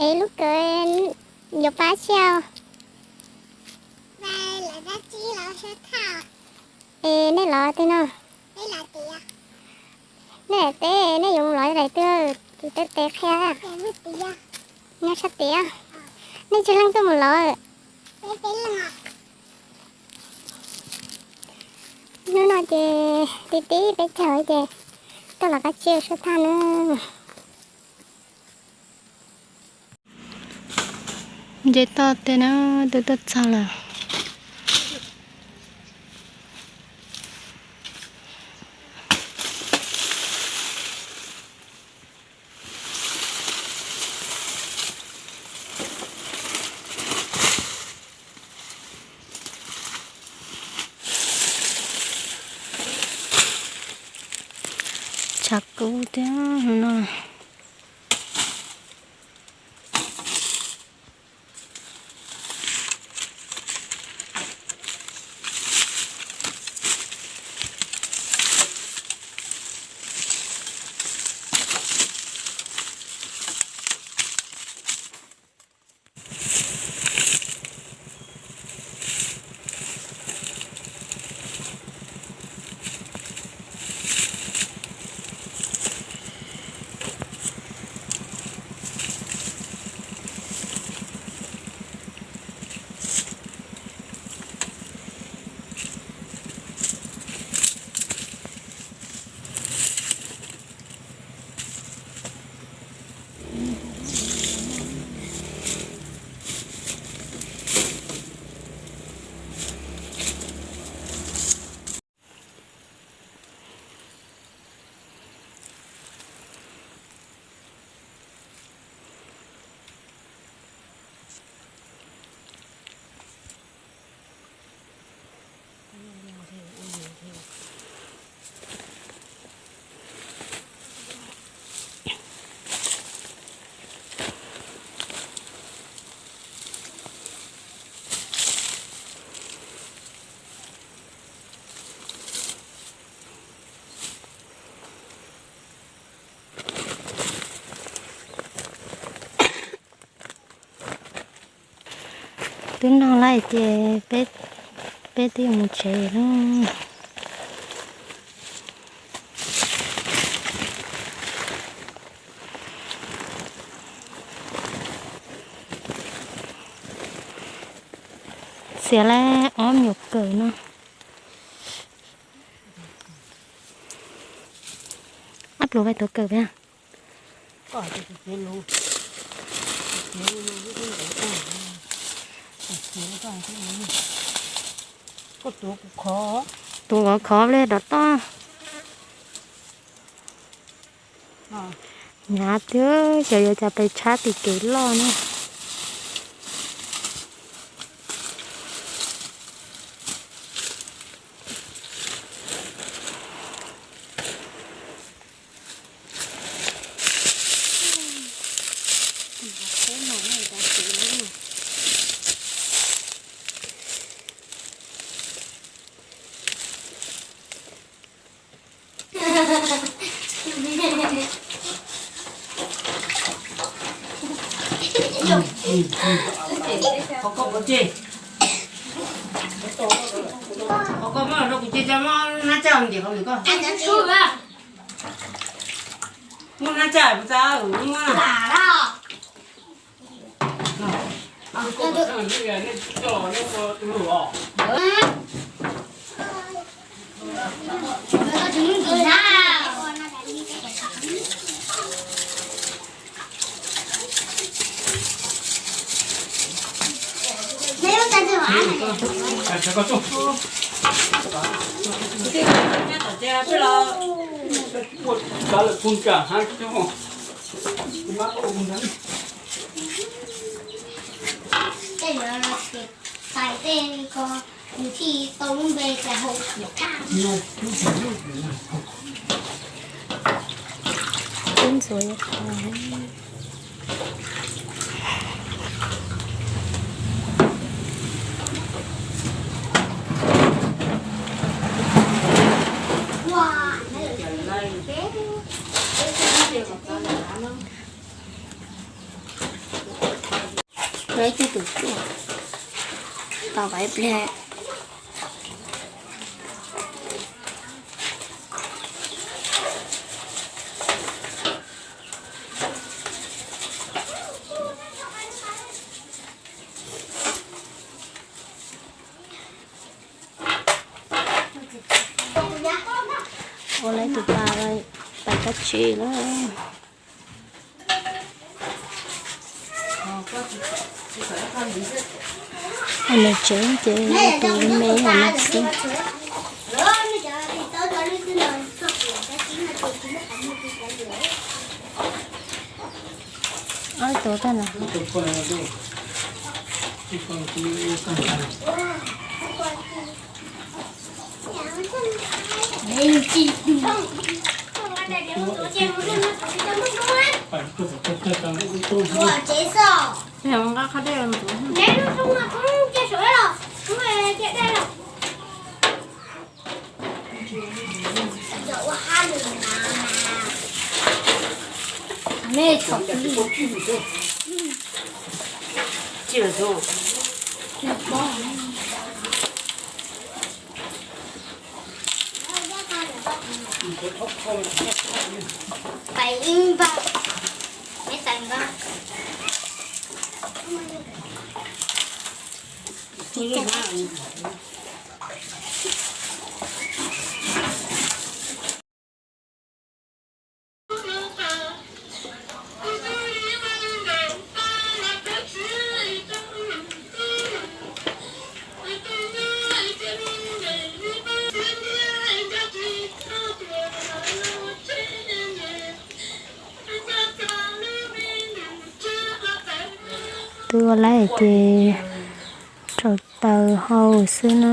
Es lub kawm yuav pab tsi os? Es nej lov tej no? Nej teb nej yuav mus lov daim twg? Tus teb teb qhia. Nyob sab tid. Nej tsawg leej tuaj mus lov? Hnub no ces tib tib peb caug ces tuaj lov kab tsib suab thaj na. Nce toj tej na, twb tuaj txog lawm. Tshav kub thiab no. Twb noj lawm ces peb, peb twb yuav mus tsev lawm. Xiav li ob me nyuam kawm no. Ob pluas vais tuav kawm thiab. Tuav khov khov li rov toj. Hnyav tiag, xyov yuav cas pes tshab tim kev loj ne. Muaj nab tsa puas tau? Muaj. Ib tug tus tuaj, tos kom ib pliag. Ua lawv tus pas, pas kab tsi lawm. Nws tsev ces tus me me no xwb. Ob tug tag no. Twb ua lawm ces rau taws hau xwb na.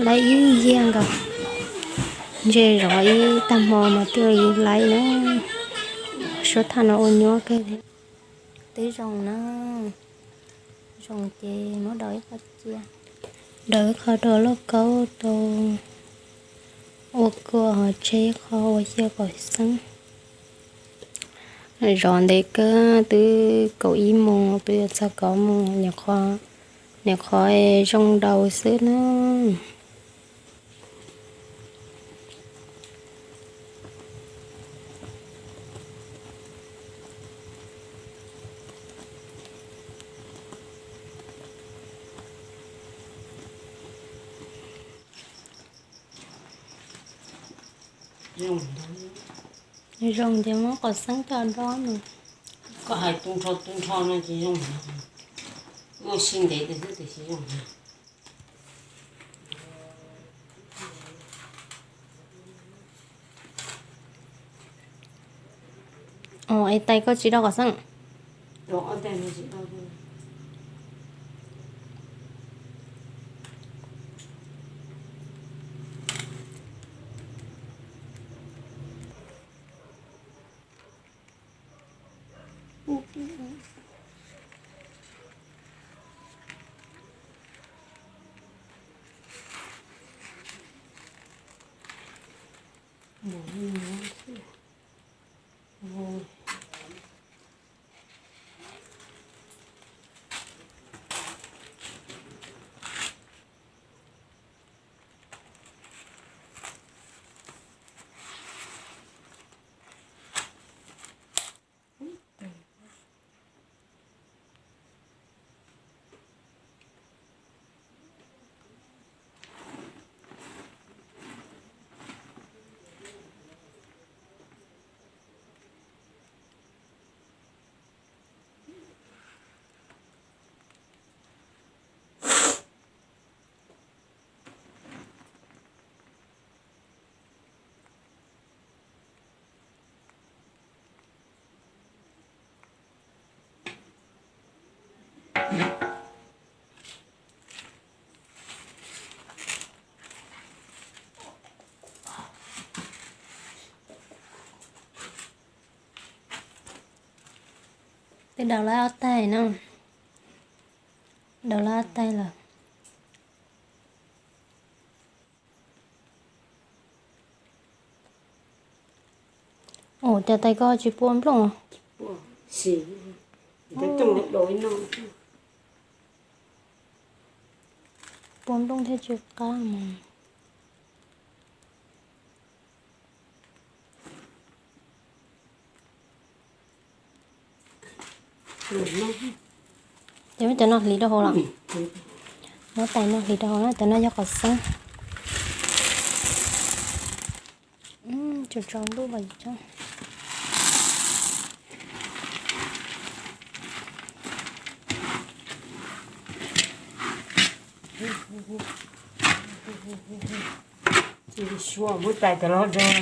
Lawv ib yiag nkaus, ntshe zov ib tag hmo mas twb yog lawv na. Suab thaj no ua nyuaj kawg li. Twb zoo na, zoo ces muab daus ib qho cia, daus ib qho rau lauj kaub tau ua kua, ho tseg ib qho ua xyaw qaum xeeb. Zov ntev kawg, twb kaum ib moos twb yuav txog kaum moos, nim qhov zoo daus xwb na. Zoo ces muab qaum xeeb coj dob no. Koj hais tu nrho tu nrho no ces zoo, muaj sij ntev tiag xwb tiam sis zoo. Es tais koj tsis dob qaum xeeb? Twb daus lawm ob tais no, daus lawm ob tais lawm. Ua cas tais koj tsis pua nplooj? Pua nplooj thiaj tsis qab mas. Ces muab cov no hliv rau hauv los? Muab tais no hliv rau hauv na, cov no yog qos xeeb. Tsaus tsaus ntuj los. Ua, muab tais tas los rau.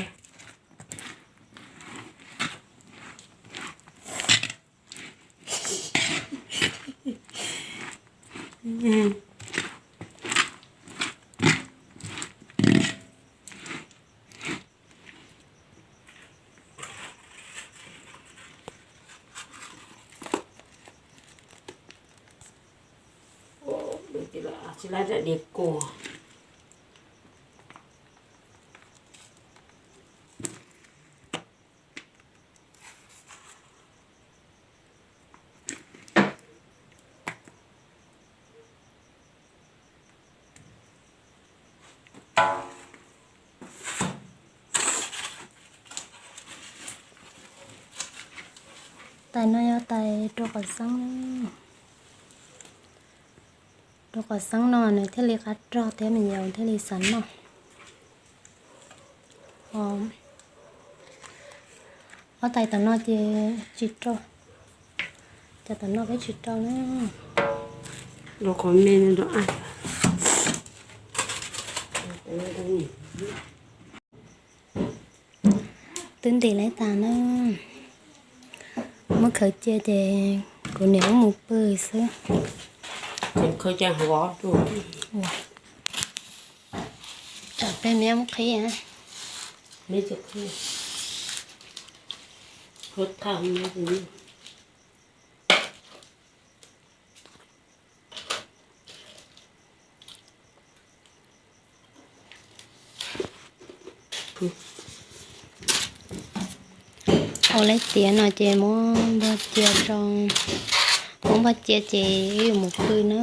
Tsis lab rab diav kua. Tais no yog tais rau qos xeeb. Rau qos xeeb no nws thiaj li qab rog thiab me nyuam thiaj li xav noj. Ob tais tom no ces tsis rau, cov tom no peb tsis rau na. Rau qhov me no. Twb ntim lawv tas na. Muab khaws cia ces kuv niam wb mus pw xwb. Tsam peb me muab qhib. Ua lawv tiav no ces muab npog cia, muab npog cia ces wb yuav mus pw na.